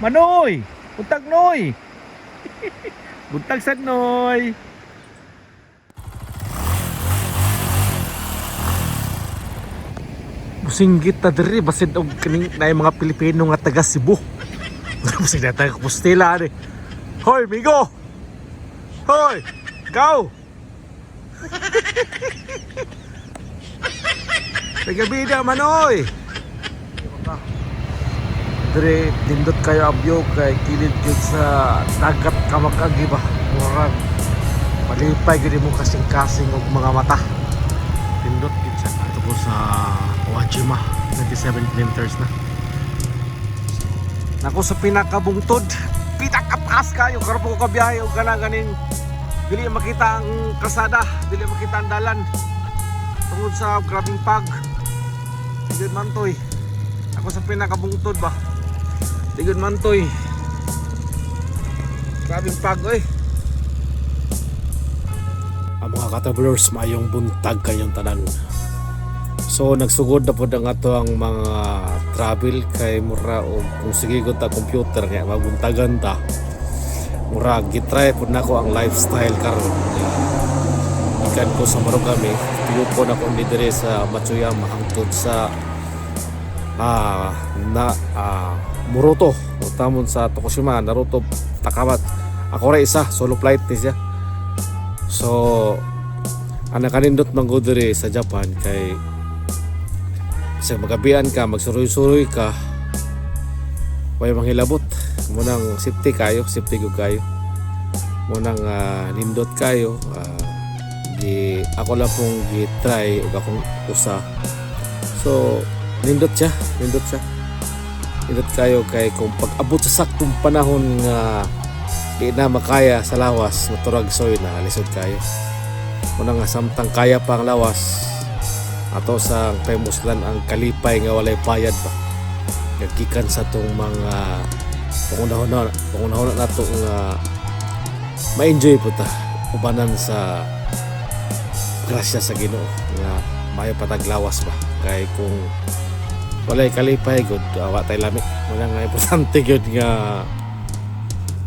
Manoy! Buntag, Noy! Buntag sad, Noy! Musinggit ta diri basin og kining naay mga Pilipino nga taga Cebu. Basig na taga Compostela ani. Hoy, migo! Hoy! Go! Taga-bida, Manoy! Dire nindot kayo abyo kay kilid gyud sa dagat kamakagi ba. Murag palipay gyud mo kasing-kasing og mga mata. Nindot gyud siya. Ato ko sa Wajima, 97 kilometers na. Nako sa pinakabungtod, pinakataas kayo karon ko kabiyahe og kana ganing dili makita ang kalsada, dili makita ang dalan tungod sa grabing pag. Ligod mantoy. Ako sa pinakabungtod ba. Ligod mantoy. Grabing pag oy. Ang mga ka-travelers, maayong buntag kayong tanan. So nagsugod na pod ang ato ang mga travel kay mura og kung sige ko ta computer kaya mabuntagan ta. Mura gitry pod nako ang lifestyle karon. Gikan ko sa Marugame, tuyo na ko ni diri sa Matsuyama hangtod sa ah na ah, Muroto, utamon sa Tokushima, Naruto, Takamat. Ako ra isa, solo flight ni siya. So, ang nakanindot man gud diri sa Japan kay sa magabian ka, magsuroy-suroy ka, way manghilabot. Munang safety kayo, safety gud kayo. Munang nindot kayo. Gi ako lang pong gi-try ug akong usa. So, nindot siya, nindot siya. Nindot kayo kay kung pag-abot sa saktong panahon nga di na makaya sa lawas, maturag soy na lisod kayo. Una nga samtang kaya pa ang lawas, ato sa pamuslan ang kalipay nga walay bayad ba. Naggikan sa tong mga pangunahon nato nga ma-enjoy po ta ubanan sa grasya sa Ginoo nga maayo patag lawas ba kay kung walay kalipay gud wa tay lami. Wala nga importante gyud nga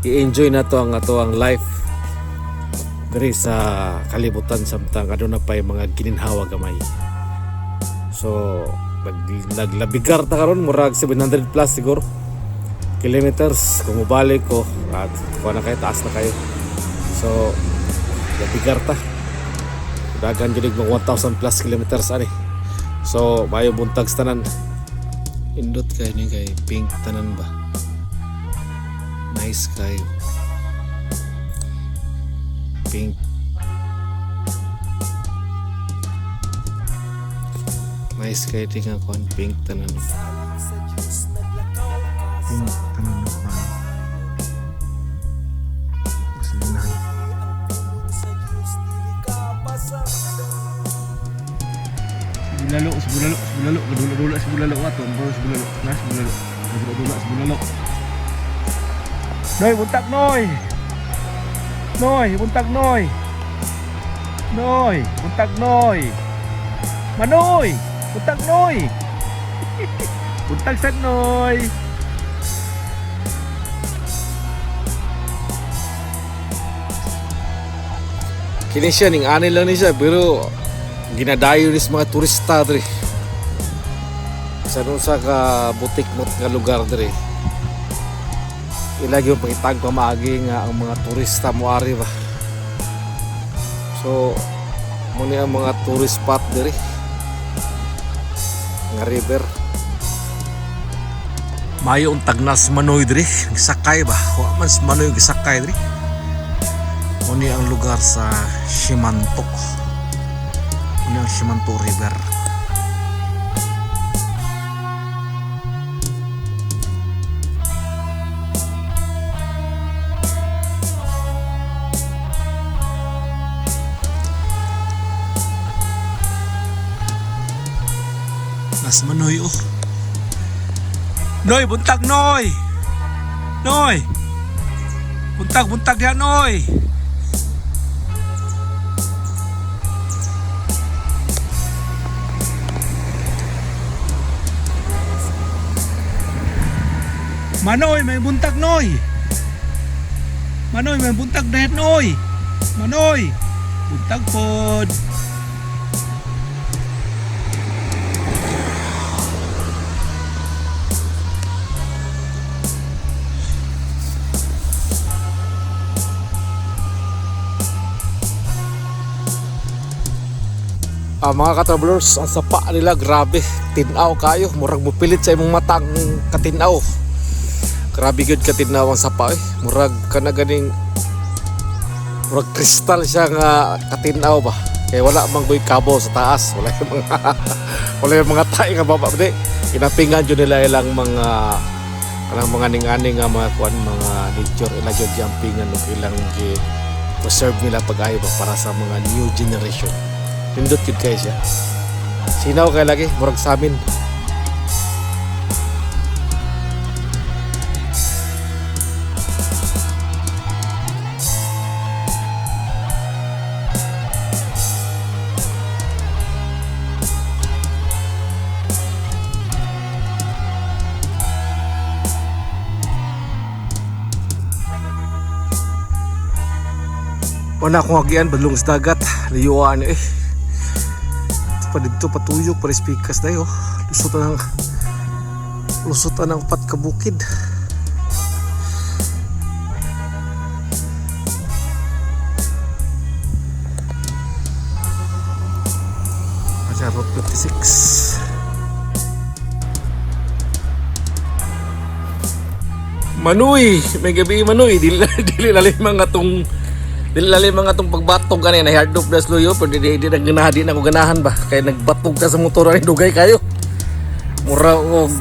i-enjoy nato ang ato ang life diri sa kalibutan samtang aduna pay mga gininhawa gamay. So naglabigar ta karon murag 700 plus siguro kilometers kung mobalik ko at kuha na kayo, taas na kayo. So labigar ta. Dagan jud mga 1,000 plus kilometers ani. So maayo buntag sa tanan. Indot kayo ni kay pink tanan ba. Nice kayo. Pink. Nice kayo tingnan ko ang pink tanan. Pink tanan no ka. Gasolinahan. Bulalo, bulalo, bulalo, gadula-dula si bulalo ato, bro, si bulalo, na si bulalo. Gadula-dula si bulalo. Noy, buntag Noy. Noy, buntag Noy. Noy, buntag Noy. Manoy, buntag Noy. Buntag sad Noy. Kini siya ning ani lang ni siya pero ginadayo ni sa mga turista diri. Sa usa ka butik mo nga lugar diri. Ilagi yung pangitag pamaagi nga ang mga turista moari ba. So mo ni ang mga tourist spot diri. Nga river. Mayo ang tagnas Manoy diri, gisakay ba? Wa man si Manoy gisakay diri. Muni ang lugar sa Shimanto. Muni ang Shimanto River. Nas Manoy oh. Noy, buntag Noy. Noy. Buntag buntag diha Noy. Manoy, may buntag noy. Manoy, may buntag na noy. Manoy, buntag pod. Ah, mga ka-travelers, ang sapa nila grabe. Tinaw kayo, murag mupilit sa imong mata ang katinaw. Grabe gyud katinaw ang sapa eh. Murag kana ganing murag kristal siya nga katinaw ba. Kay wala man goy kabo sa taas, wala yung mga wala yung mga tae nga baba di. Inapingan jud nila ilang mga kanang mga ning-aning nga mga kuan, mga nature ila jud jumpingan ug ilang gi preserve nila pag-ayo ba para sa mga new generation. Nindot yun kayo siya. Sinaw kay lagi, murag sa amin. Wala akong agian, badlong sa dagat. Layuan eh. Ito pa dito, patuyok, pa pikas na oh. Lusutan ng upat ka bukid. Aja Route 56. Manoy, may gabi Manoy, dili dili lalim mga tong dili lalim mga tong pagbatog gani na hard off das luyo pero di di na di na ko ganahan ba kay nagbatog ka sa motor ani dugay kayo. Mura og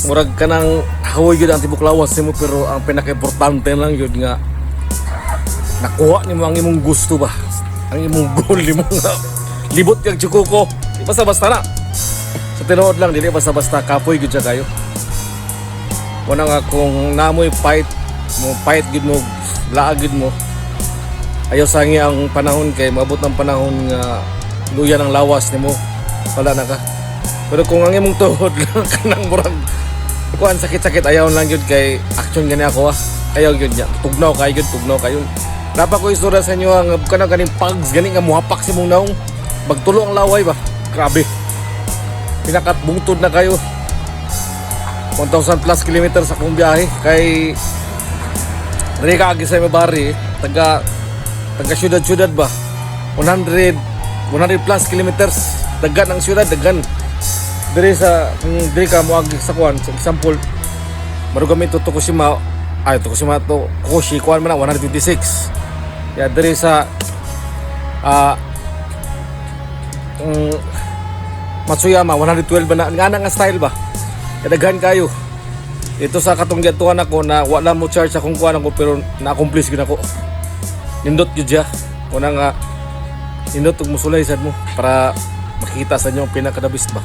murag kanang hawoy gyud ang tibok lawas nimo pero ang pinaka-importante lang gyud nga nakuha nimo ang imong gusto ba. Ang imong goal nimo nga libot kag Chukuko. Di basta-basta na. Sa tinuod lang dili basta-basta, kapoy gyud siya kayo. Wala nga kung namoy fight mo, fight gid mo, laag gid mo. Ayaw sangi ang panahon kay maabot ng panahon nga luya ng lawas nimo, wala na ka. Pero kung ang imong tuhod lang kanang murag kuan sakit-sakit, ayaw lang gyud kay action gani ako ah. Ayaw gyud niya. Tugnaw kayo gyud, tugnaw kayo. Napa ko istorya sa inyo ang kanang ganing pags gani nga muhapak si mong naong bagtulo ang laway ba. Grabe. Pinakat bungtod na kayo. 1,000 plus kilometers akong biyahe kay Rika agi sa Mabari, taga taga syudad-syudad ba, 100 100 plus kilometers daghan ang syudad, daghan diri sa kung diri ka moagi sa kuan, sa example Marugami to Tokushima, ay Tokushima to Koshi, kuan man na 126 ya diri sa Matsuyama 112 ba na nga nga style ba. Kadaghan kayo ito sa katong gatuan ako na wala mo charge akong kuan ako pero na-accomplish gyud ako. Nindot gyud siya. Una nga nindot og musulay sad mo para makita sa inyo ang pinaka the best ba.